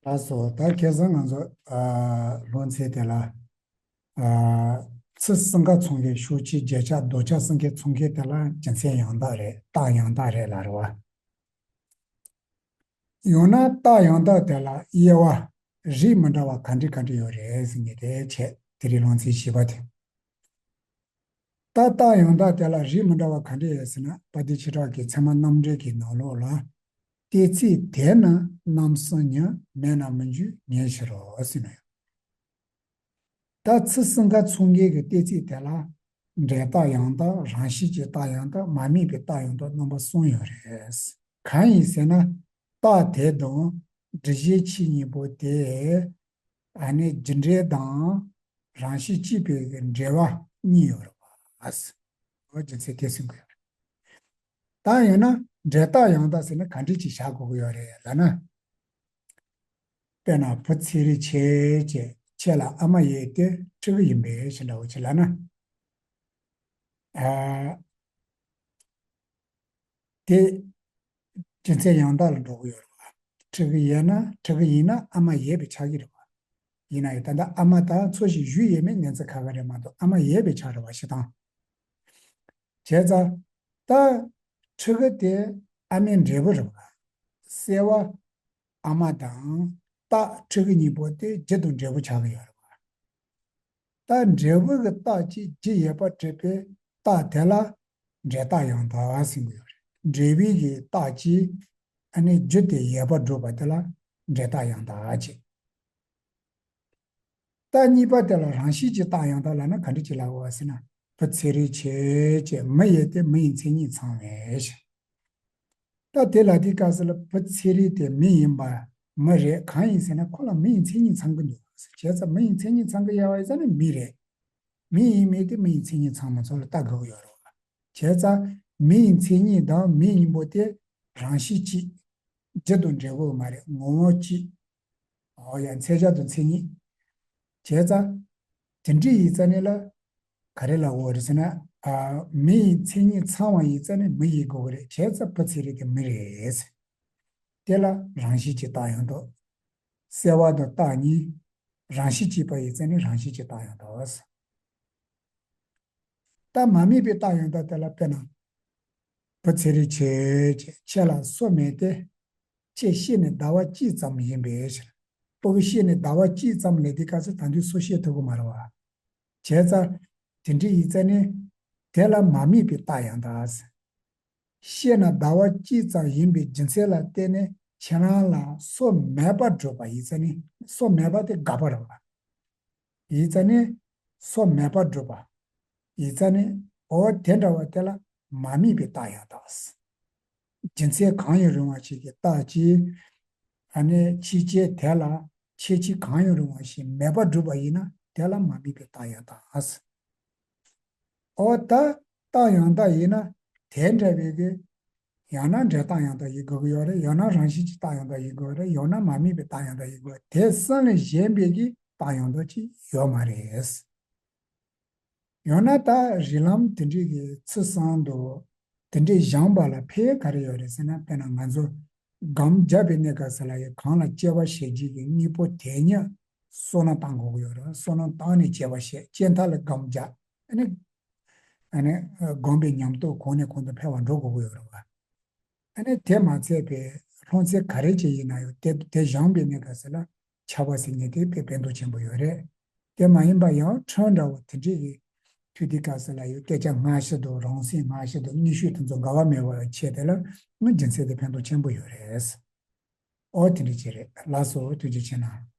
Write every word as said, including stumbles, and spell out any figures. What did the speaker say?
ལགས་སོ། ད་ཁ་སང་ང་ཚོ་ཨ་སློབ་ཚན་དེ་ལ་ཨ་ཚུལ་གསུམ་ཀ་ཚོགས་མཁན་ཤོག་ཆེན་བརྒྱད་ཆ་ལྡོག་ཆ་གསུམ་ཀའི་ཚོགས་མཁན་དེ་ལ་རྒྱུ་མཚན་ཡང་དག་རེད། རྟགས་ཡང་དག་རེད་ལབ་རེད་བ། ཡང་ན་རྟགས་ཡང་དག་དེ་ལ་དབྱེ་བ་རིགས་མི་འདྲ་བ་ག་འདྲ་ག་འདྲ་ཡོད་རེད་ཟེར་མཁན་དེ་བྱས། དེ་རིང་སློབ་ཚན་བཞི་པ་དེ། ད་རྟགས་ཡང་དག་དེ་ལ་རིགས་མི་འདྲ་བ་ག་འདྲ་ཡོད་ཟེར་ན། དཔལ་ལྡན་ཆོས་གྲགས་ཀྱི་ཚད་མ་རྣམ་འགྲེལ་གྱི་ནང་ལོགས་ལ། གཏན་ཚིགས་དེ་ནི་རྣམ་གསུམ་ཉིད། མེད་ན་མི་འགྱུར་ཉེར་ཞི་རོ་ཟེར་ནས་ཡོད། ད་ཚུལ་གསུམ་ཀ་ཚོགས་མཁན་གྱི་གཏན་ཚིགས་དེ་ལ། འབྲས་རྟགས་ཡང་དག། རང་བཞིན་གྱི་རྟགས་ཡང་དག། མ་དམིགས་པའི་རྟགས་ཡང་དག་རྣམ་པ་གསུམ་ཡོད་རེད། གང་ཡིན་ཟེར་ན། རྟགས་དེ་དང་སྒྲུབ་བྱེད་ཆོས་གཉིས་པོ་དེ། ཨ་ནི་རྒྱུ་འབྲས་དང་རང་བཞིན་གཅིག་པའི་འབྲེལ་བ་གཉིས་ཡོད་རེད་པ། འོ་རྒྱུ་མཚན་དེ་གསུང་གི་ཡོད་རེད། ད་ཡང་ན་འབྲས་རྟགས་ཡང་དག་ཟེར་ན་ག་འདྲ་ཅིག་བཞག་དགོས་ཀྱི་ཡོད་རེད་ལབ་ན། དཔེར་ན་བུ་ཚེ་རིང་བྱས་བྱས། ཁྱེད་ལ་ཨ་མ་ཡོད་དེ་ཕྲུ་གུ་ཡིན་པའི་ཕྱིར་འདྲ་བོ་ཅིག་ལབ་ན། ཨ། དེ་རྒྱུ་མཚན་ཡང་དག་ལ་འགྲོ་གི་ཡོད་རེད་བ། ཕྲུ་གུ་ཡོད་ན། ཕྲུ་གུ་ཡིན་ན་ཨ་མ་ཡོད་པ་ཆགས་ཀྱི་རེད་བ། ཡིན་ན་ཡང་ད་ལྟ་ཨ་མ་དང་འཚོ་ཞིང་བཞུགས་ཡོད་མེད་ངོས་འཛིན་ཁག་ཁག་རེད་མ་གཏོགས། ཨ་མ་ཡོད་པ་ཆགས་རེད་བ། བྱེད་སྟངས། བྱས་ཙང་། ད་ཕྲུ་གུ་དེ་ཨ་མའི་འབྲས་བུ་རེད་བ། གསོ་བ་ཨ་མ་དང་རྟགས་ཕྲུ་གུ་གཉིས་པོ་དེ་རྒྱུ་དང་འབྲས་བུ་ཆགས་ཀྱི་ཡོད་རེད་བ། ད་འབྲས་བུ་གི་རྟགས་ཀྱིས་རྒྱུ་ཡོད་པར་གྲུབ་པའི་རྟགས་དེ་ལ་འབྲས་རྟགས་ཡང་དག་ཟེར་གྱི་ཡོད་རེད། འབྲས་བུ་གི་རྟགས་ཀྱིས་ཨ་ནི་རྒྱུ་དེ་ཡོད་པར་སྒྲུབ་པ་དེ་ལ་འབྲས་རྟགས་ཡང་དག་ཅེས། རྟགས་གཉིས་པ་དེ་ལ་རང་བཞིན་གྱི་རྟགས་ཡང་དག་ལབ་ན་ག་འདྲ་ཅིག་ལབ་དགོས་པ་ཟེར་ན། བུ་ཚེ་རིང་བྱས་བྱས། མི་ཡོད་དེ་མི་ཡི་མཚན་ཉིད་ཚང་བའི་ཕྱིར། ད་དེ་ལ་དེའི་སྐབས་སུ་ལ་བུ་ཚེ་རིང་དེ་མི་ཡིན་པ་མི་རེད། གང་ཡིན་ཟེར་ན་ཁོ་ལ་མི་ཡི་མཚན་ཉིད་ཚང་གི་འདུག་ཟེར། བྱས་ཙང་མི་ཡི་མཚན་ཉིད་ཚང་གི་ཡོད་པ་ཡིན་ཙང་ནི་མི་རེད། མི་ཡིན་མིན་དེ་མི་ཡི་མཚན་ཉིད་ཚང་མ་ཚོ་ལ་ལྟ་དགོས་ཀྱི་ཡོད་རེད་བ། བྱས་ཙང་མི་ཡི་མཚན་ཉིད་དང་མི་ཡིན་པོ་དེ་རང་བཞིན་གཅིག། རྒྱུ་དང་འབྲས་བུ་མ་རེད། ངོ་བོ་གཅིག། འོ་ཡ། མཚོན་བྱ་དང་མཚན་ཉིད། བྱས་ཙང་། དེ་འདྲ་ཡིན་ཙང་ནི་ལ། ག་རེ་ལབ་དགོས་རེད་ཟེར་ན། ཨ། མི་ཡི་མཚན་ཉིད་ཚང་བ་ཡིན་ཙང་ནི་མི་ཡིན་དགོས་ཀྱི་རེད། བྱས་ཙང་བུ་ཚེ་རིང་དེ་མི་རེད། དེ་ལ་རང་བཞིན་གྱི་རྟགས་ཡང་དག། གསོ་བ་དང་རྟགས་གཉིས་རང་བཞིན་གཅིག་པ་ཡིན་ཙང་ནི་རང་བཞིན་གྱི་རྟགས་ཡང་དག། ད་མ་དམིགས་པའི་རྟགས་ཡང་དག་དེ་ལ་དཔེར་ན། བུ་ཚེ་རིང་བྱས་བྱས། ཁྱེད་ལ་སོ་མེད་དེ། ཁྱེད་ཤི་ནས་ཟླ་བ་གཅིག་ཙམ་ཡིན་པའི་ཕྱིར། སྤུ་གུ་ཤི་ནས་ཟླ་བ་གཅིག་ཙམ་ལབ་དུས་སྐབས་སུ་ད་དུང་སུ་ཤི་ཐུབ་ཀྱི་མ་རེད་བ། བྱས་ཙང་། དེ་འདྲ་ཡིན་ཙང་ནི། དེ་ལ་མ་དམིགས་པའི་རྟགས་ཡང་དག། ཤི་ནས་ཟླ་བ་གཅིག་ཙམ་ཡིན་པའི་རྒྱུ་མཚན་ལ་བརྟེན་ནས་ཁྱེད་རང་ལ་སོ་མེད་པར་སྒྲུབ་པ་ཡིན་ཙང་ནི། སོ་མེད་པ་དེ་དགག་པ་རེད་བ། ཡིན་ཙང་ནི། སོ་མེད་པར་སྒྲུབ་པ། ཡིན་ཙང་ནི། འོ་དེ་འདྲ་བ་དེ་ལ་མ་དམིགས་པའི་རྟགས་ཡང་དག། རྒྱུ་མཚན་གང་ཡང་རུང་བ་ཞིག་གི་རྟགས་ཀྱིས། ཨ་ནི་ཕྱིན་ཆད་དེ་ལ་ཁྱད་ཆོས་གང་ཡང་རུང་བ་ཞིག་མེད་པར་སྒྲུབ་པ་ཡིན་ན་དེ་ལ་མ་དམིགས་པའི་རྟགས་ཡང་དག། འོ་ད་རྟགས་ཡང་དག་ཡིན་ན་དེ་འདྲ་བའི་གི། ཡང་ན་འབྲས་རྟགས་ཡང་དག་ཡིན་དགོས་ཀྱི་ཡོད་རེད། ཡང་ན་རང་བཞིན་གྱི་རྟགས་ཡང་དག་ཡིན་དགོས་རེད། ཡང་ན་མ་དམིགས་པའི་རྟགས་ཡང་དག་ཡིན་དགོས་རེད། དེ་གསུམ་ལས་གཞན་པའི་གི་རྟགས་ཡང་དག་ཅིག་ཡོད་མ་རེད། ཡང་ན་ད་རིགས་ལམ་དེ་འདྲའི་གི་ཚུལ་གསུམ་དུ་དེ་འདྲའི་སྦྱངས་པ་ལ་ཕན་ག་རེ་ཡོད་རེད་ཟེར་ན། དཔེར་ན་ང་ཚོ་སྒོམ་རྒྱག་པའི་གནས་སྐབས་སུ་ལ་ཡང་གང་ལ་སྐྱེ་བ་བྱེད་ཀྱི་གི་དངོས་པོ་དེ་ཉིད་བསོད་ནམས་བཏང་དགོས་ཀྱི་ཡོད་རེད། བསོད་ནམས་བཏང་ནས་སྐྱེ་བ་བྱེད། སྐྱེ་མཐའ་ལ་སྒོམ་རྒྱག། ཨ་ནི། ཨ་ནི་སྒོམ་པའི་ཉམས་རྟོགས་གོང་ནས་གོང་དུ་འཕེལ་བར་འགྲོ་དགོས་ཀྱི་ཡོད་རེད་བ། ཨ་ནི་དེ་མ་ཚད་པའི་སློབ་ཚན་ག་རེ་ཅིག་ཡིན་ན་ཡང་དེ་དེ་སྦྱངས་པའི་གནས་སྐབས་སུ་ལ་འཆད་པ་ཟེར་མཁན་དེ་དཔེ་ཕན་ཐོགས་ཆེན་པོ་ཡོད་རེད། དེ་མ་ཡིན་པ་ཡང་ཁྲིད་འདྲ་བོ་དེ་འདྲའི་གི་དུས་དེ་སྐབས་སུ་ལ་ཡང་སྐད་ཆ་སྔ་ཕྱི་དང་རང་སེམས་སྔ་ཕྱི་དང་དངོས་ཤུགས་དེ་ཚོ་འགལ་བ་མེད་པ་ཡང་ཆེ། དེ་ལ་ངའི་རྒྱུ་མཚན་དེ་ཕན་ཐོགས་ཆེན་པོ་ཡོད་རེད། ཨོ་དེ་འདྲ་ཅིག་རེད། ལགས་སོ། ཐུགས་རྗེ་ཆེ་གནང་།